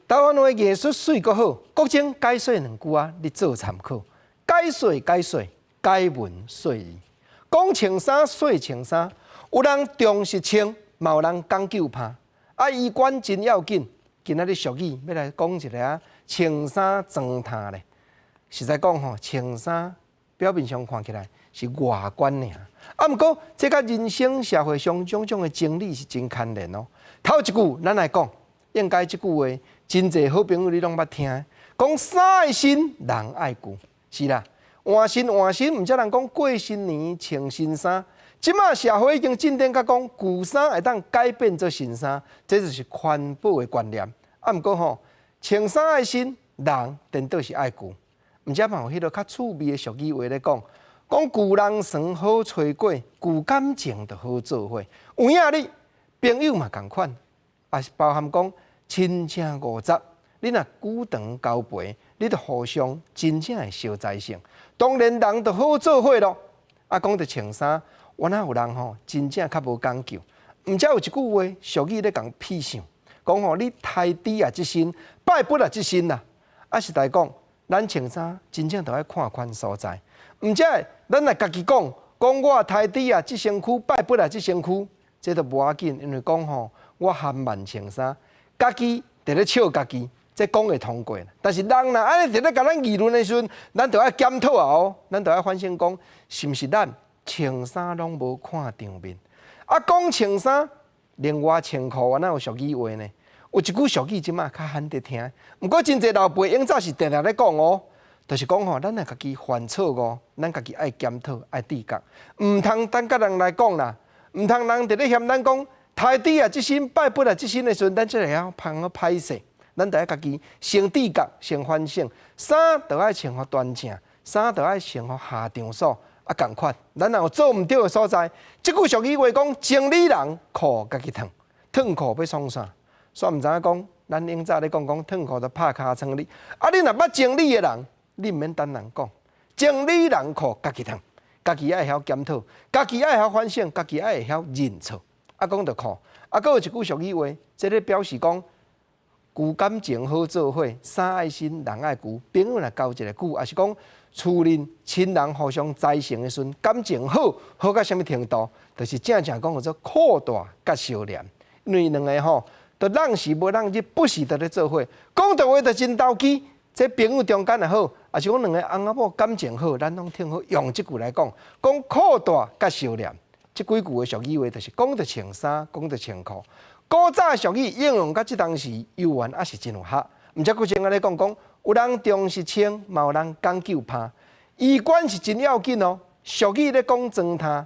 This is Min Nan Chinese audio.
台灣話藝術媠閣好，國政解說兩句啊，你做參考。解說解說，解文說字。講穿衫說穿衫，有人重視穿，嘛有人講究曬。啊，衣冠真要緊。今仔日俗語欲來講一个啊，穿衫裝忝咧。實在講吼，穿衫表面上看起來是外觀爾，啊，毋過這佮人生社會上種種的真理是真牽連哦。頭一句咱來講，應該這句話真濟好朋友你攏捌聽，講衫愛新，人愛舊，是啦，換新換新，毋才人講過新年穿新衫。這馬社會已經進展到講舊衫會當改變做新衫，這就是環保的觀念。啊，毋過吼，穿衫愛新，人顛倒是愛舊。毋才嘛有彼个較趣味的俗語話咧講，講舊人床好吹過，舊感情就好做伙。有影你朋友嘛仝款，也是包含講親情五十，你若久長交陪，你就互相真正會相知性。當然人就好做伙咯。啊，講著穿衫，原來有人吼真正較無講究。毋才有一句話俗語咧共比想，講吼你刣豬仔一身，拜佛仔一身啦。啊，實在講，咱穿衫真正著愛看款所在，毋才咱若家己講，講我刣豬仔這身軀，拜佛仔這身軀，這都無要緊，因為講吼我含慢穿衫，家己佇咧笑家己，這講會通過。但是人若按呢佇咧共咱議論的時陣，咱著愛檢討啊哦，咱著愛反省講，是毋是咱穿衫攏無看場面？啊，講穿衫，另外穿褲，原來有俗語話呢。有一句俗語，這馬較罕得聽，毋過真濟老輩永早是定定咧講哦，就是講吼，咱若家己犯錯誤，咱家己愛檢討、愛自覺，毋通等佮人來講啦，毋通人佇咧嫌咱講刣豬仔這身拜佛仔這身的時陣，咱才會曉芳好歹勢。咱著愛家己先自覺、先反省，衫著愛穿予端正，衫著愛穿予下場所啊仝款。咱若有做毋對的所在，這句俗語話講，整理人褲家己褪，褪褲欲創啥？煞毋知影講，咱永早咧講講褪褲就拍尻川你。啊，你若捌整理的人，你毋免等人講，整理人褲家己褪，家己愛會曉檢討，家己愛會曉反省，家己愛會曉認錯。啊，講著褲，啊，閣有一句俗語話，這个表示講舊感情好做伙，衫愛新，人愛舊。朋友若交一个久，抑是講厝裡親人互相知情的時陣，感情好，好到啥物程度？就是正正講叫做褲帶佮相連，因為兩个吼，都人時無人日，不時佇咧做伙，講著話就真投機。這朋友中間也好，抑是講兩个翁仔某感情好，咱攏挺好用這句來講，講褲帶佮相連。這幾句的俗語話，就是講著穿衫，講著穿褲。古早俗語應用到這當時，猶原猶是真有效。毋才閣前按呢講講，有人重視穿，嘛有人講究曬。衣冠是真要緊哦。俗語咧講裝忝，